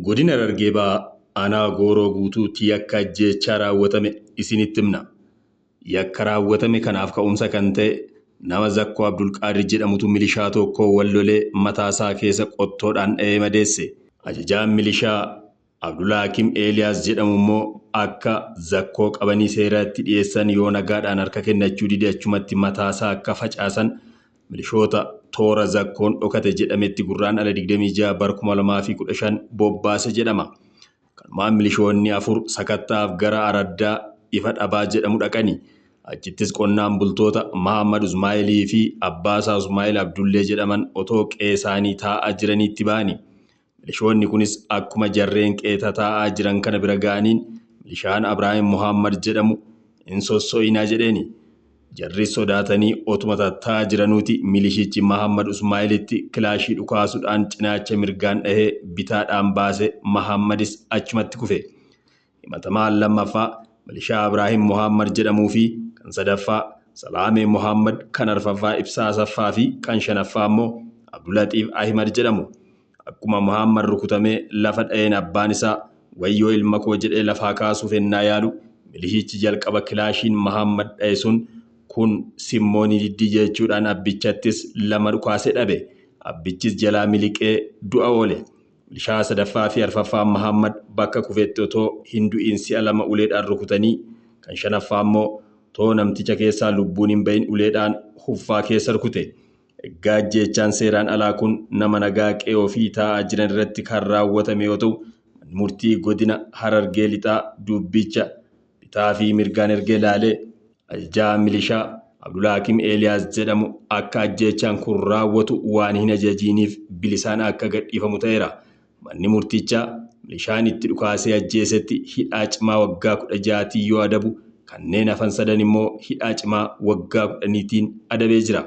Godina Harargee Bahaa Aanaa Gooroo Guutuutti yakka ajjeechaa raawwatame isinitti himna. Yakka raawwatame kanaaf ka'umsa kan ta'e nama Zakkoo Abdulqaadir jedhamutu milishaa tokko wal lolee mataasaa keessa qottoodhaan dha'ee madeesse. Ajajaan milishaa Abdulhaakim Eeliyaas jedhamu immoo akka Zakkoo qabanii seeratti dhiyeessan yoo nagaadhaan harka kennachuu dide achumatti mataasaa akka facaasan milishoota toora Zakkoon dhokate jedhametti Gurraandhala 26 bara 2015 bobbaase jedhama. Kanumaan milishoonni afur sakattaaf gara araddaa ifa dhabaa jedhamu dhaqani. Achittis qonnaan bultoota Mahammad Usmaa'ilii fi Abbaasaa Usmaa'il Abdullee jedhaman otoo qe'ee isaanii taa'aa jiraniitti ba'ani. Milishoonni kunis akkuma jarreen qe'ee taa'aa jiran kana bira ga'aniin milishaan Abrahaam Muhammad jedhamu hin sosso'inaa jedheeni. Jarri sodaatanii otuma tattaa'aa jiranuuti milishichi Mahammad Usmaa'ilitti kilaashii dhukaasuudhaan cinaacha mirgaan dhahee bitaadhaan baase Mahammadis achumatti kufe. Himatamaan lammaffaa milishaa Abrahaam Muhammad jedhamuu fi kan sadaffaa Salaamee Muhammad, kan arfaffaa Ibsaa Asaffaa fi kan shanaffaa immoo Abdulatiif Ahimad jedhamu. Akkuma Muhammad rukutamee lafa dha'een abbaan isaa wayyoo ilma koo jedhee lafaa kaasuuf ennaa yaalu milishichi jalqaba kilaashiin Muhammad dha'e sun kun simmoonii diddii jechuudhaan abbichattis lama dhukaasee dhabe. Abbichis jalaa miliqee du'a oole. Milishaa sadaffaa fi arfaffaa Muhammad bakka kufetti otoo hin du'in si'a lama uleedhaan rukutanii kan shanaffaa immoo otoo namticha keessaa lubbuun hin bahin uleedhaan huffaa keessa rukute. Egaa ajjeechaan seeraan alaa kun nama nagaa qe'ee ofii taa'aa jiran irratti kan raawwatame yoo ta'u, murtii godina Harargee Lixaa dubbicha bitaa fi mirgaan ergee ilaalee ajajaa milishaa Abdulhaakim Eeliyaas jedhamu akka ajjeechaan kun raawwatu waan hin ajajiiniif bilisaan akka gadhiifamu ta'eera. Manni murtichaa milishaan itti dhukaasee ajjeesetti hidhaa cimaa waggaa 16 yoo adabu kanneen hafan sadan immoo hidhaa cimaa waggaa 10tiin adabee jira.